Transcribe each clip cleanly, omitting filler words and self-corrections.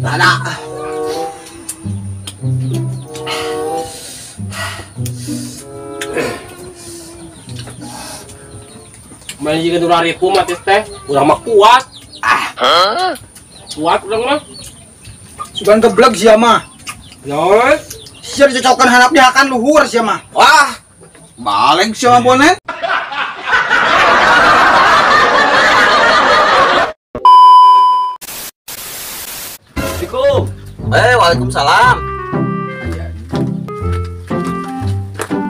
Dada. Main juga 2.000 mah teh, urang mah kuat. Ah. Kuat urang mah. Sugan geblek sia mah. Naon? Sia dicocokan hanap dihakan luhur sia mah. Wah. Baleng sia mah bonen. Assalamualaikum. Waalaikumsalam.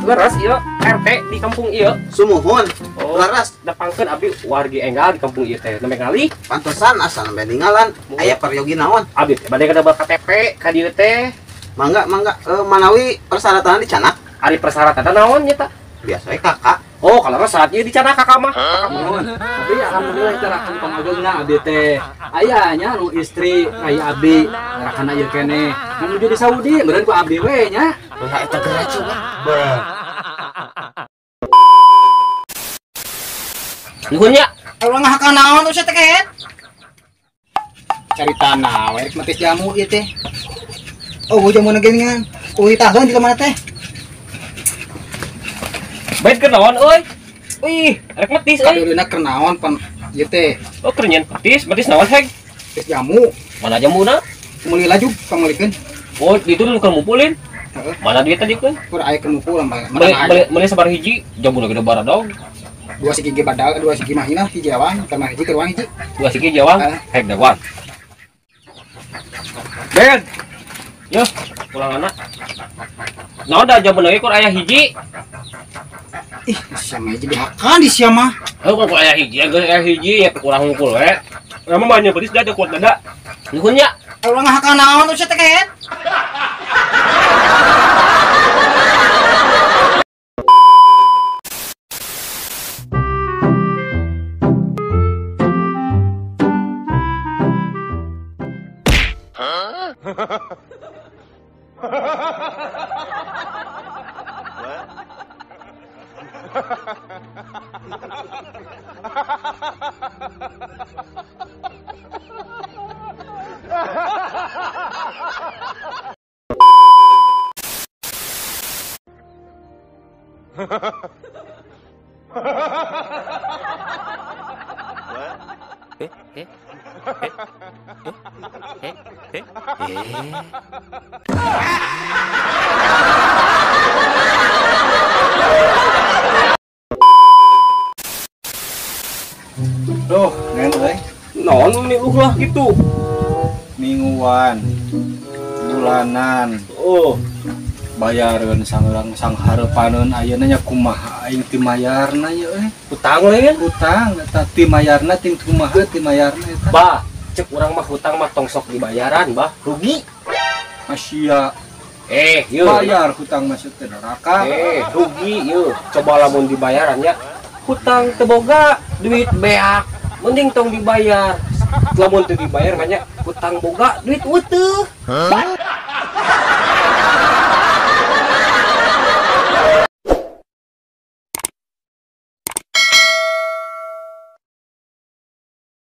Leres ieu RT di kampung ieu. Sumuhun. Oh, leres. Depangkeun abdi wargi enggal di kampung ieu teh. Nembe ngalih. Pantesan asa nembe ninggalan. Aya peryogi naon? Abdi teh bade kada KTP ka dieu teh. Mangga mangga manawi persyaratan dicanak. Ari persyaratan naon nya ta? Biasa we kakak. Oh, kalau saat ieu dicanak kakak mah. Tapi alhamdulillah carakan pangagengna abdi teh. Aya nya nu istri rai abdi ngarakana ieu keneh. Nu nuju di Saudi meureun ku abdi we nya. Lah eta geura coba. Nuhun nya. Urang ngahakan naon teh kehet? Cari tanah we rek metis jamu ieu teh. Oh, jamu na geuningan. Uih taheun di mana teh? Baik keur naon euy? Wih, rek metis euy. Kadeuleuna keur naon pan ieu teh? Oh, keur nyeun petis, petis naon heg? Petis jamu. Mana jamuna? Meuli laju pangmeulikeun. Oh, itu nu keur ngumpulin. Heeh. Mana duit tadi keun? Kur aya keur ngumpul mana. Meuli sabar hiji, jamuna gede baradog. Dua sigi ge badal, dua sigi mah hina hiji jawang, kamar hiji keur hiji. Dua sigi jawang, heg dawan. Ben. Yo, pulang anak. Naon da jamuna ge kur aya hiji. Ih, siapa aja dihakan di siapa? Oh, kok aya hiji, aya hiji ya kurang ngumpul we. Lama banyak petis da kuat dada. Nuhun nya. Urang ngahakan naon teh kehet? Duh, ngen euy. Naon meni lah gitu. Mingguan, bulanan. Oh, bayareun sangurang sanghareupaneun ayeuna nya kumaha aing ti mayarna ye euy. Hutang lain? Hutang eta ti mayarna ting kumaha ti mayarna eta. Bah, cek urang mah hutang mah tong sok dibayaran, bah. Rugi. Asia. Yeuh. Bayar hutang masuk ke neraka. Rugi yeuh. Coba lamun dibayaran ya. Hutang teu boga, duit beak. Mending tong dibayar. Lamun teu dibayar mah nya hutang boga, duit eueuh.